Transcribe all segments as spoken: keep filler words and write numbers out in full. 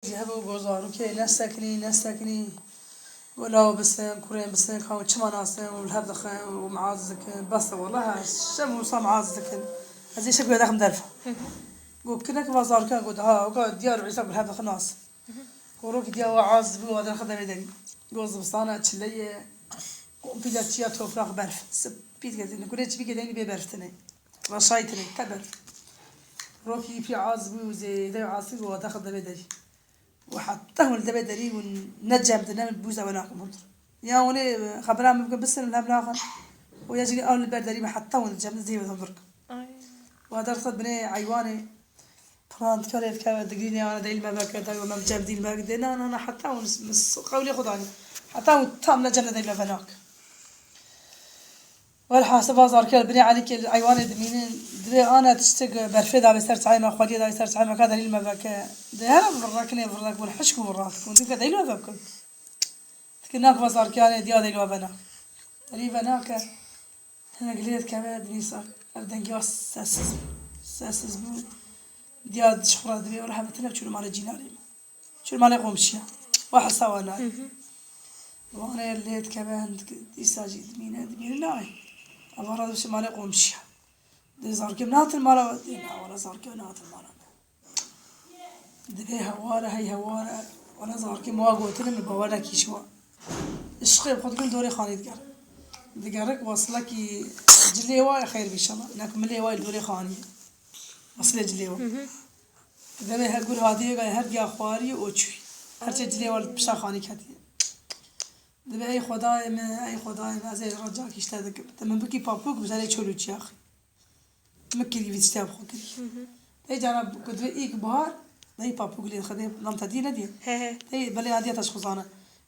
Jî hebû go zarokê nesekinî, nesekinî. Go law bisin, kurên bisin, ka çima nasin û li hev dixin û miaz dikin. Bes e, wela her şev û sa miaz dikin. Ez ê şev go dexim derfa. Go kinek va zarokan go daha, oka diyar û îsa bi hev dixin nas. Go rokî diya wa az bû, wa derxe devê derî. Go zivistana çile ye. Go pîla çiya toprak berf. Spî diketin. Kurê çi bike deynî bê berf tine. Reşayî tine, te berf. Rokî pî az bû, zêde az bû, wa derxe devê derî. Û heta hûn li devê derî hûn ne cem dine, min bûza we nakim hundir. Ya hûn ê xebera min bikin, bisin li hev naxin. Û ya jî ew li ber derî min heta hûn li cem dine, zê we hundir. Ay. Wa derxet binê eywanê. Piran dikare dikeve, digirîne, ana deyl me veke, dayê me cem dîl me dê, na, na, na, heta hûn s-, s-, qewlê xwe danî. Heta hûn tam ne cem ne deyl me venak. Welhasil va zarokê binê Elîkê li eywanê dimînin, divê ana tiştek berfê dabe ser çayê me, xwediyê dabe ser çayê me, ka delîl me veke. Dê here virrekine virrek bûn, hişk û virrat bûn. Dike delîl me vekin. Dike nak va zarokê anê diya delîl me vena. Delîl venake. Hinek lê dikeve, divîsa ev dengê wa sessiz bû. Sessiz bû. Diya ji xwe re divê, wela hevitine çûn malê cînarê me. Çûn malê qomşiya. Wa hesa wa nayê. Hı hı. Wanê lê dikeve, hin dik-, dîsa jî dimîne, dimîne nayê. Eva re dibişe malê qomşiya. Dê zarokê min hatin mala we? Dê na, wela zarokê min hatin mala me. Divê hewar e, hey hewar e. Wela zarokê min wa gotin, min bawer nekî şiwa. Işqê bi xwe dikin dorê xanî digerin. Digerik wasilekî cilê wa ye xeyr bî inşallah. Nek milê wa ye li dorê xanî ye. Wasilê cilê wa. Hı hı. Demê her gur hatiye, gay her diya xwarî û çûyî. Her çê cilê wa li pişta xanî ketiye. Dibê ey Xwedayê min, ey Xwedayê min, ez ê re cakî ji te dikim. Te min bikî papûk, bi serê çol û çiyaxî. Min kirî vî tiştê bi xwe kirî. Hı hı. Ey cara ku dibê îlk bahar, dayî papûk lê dixe, dê nam te dî nediye. He he. Dê belê adiya te ji xwe zane.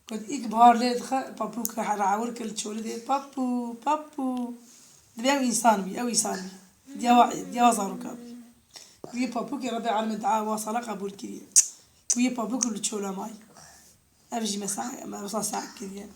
Ku îlk bahar lê dixe, papûk re ewir kir li çolê dê, papû, papû. Dibê ew însan bî, ew însan bî. Diya wa, diya wa zaroka bî. Wî papûkê Rebê Alemê dua wa sala qebûl kiriye. Wî papûk li çola mayî. Ev jî me sa-, me wisa saet kiriye.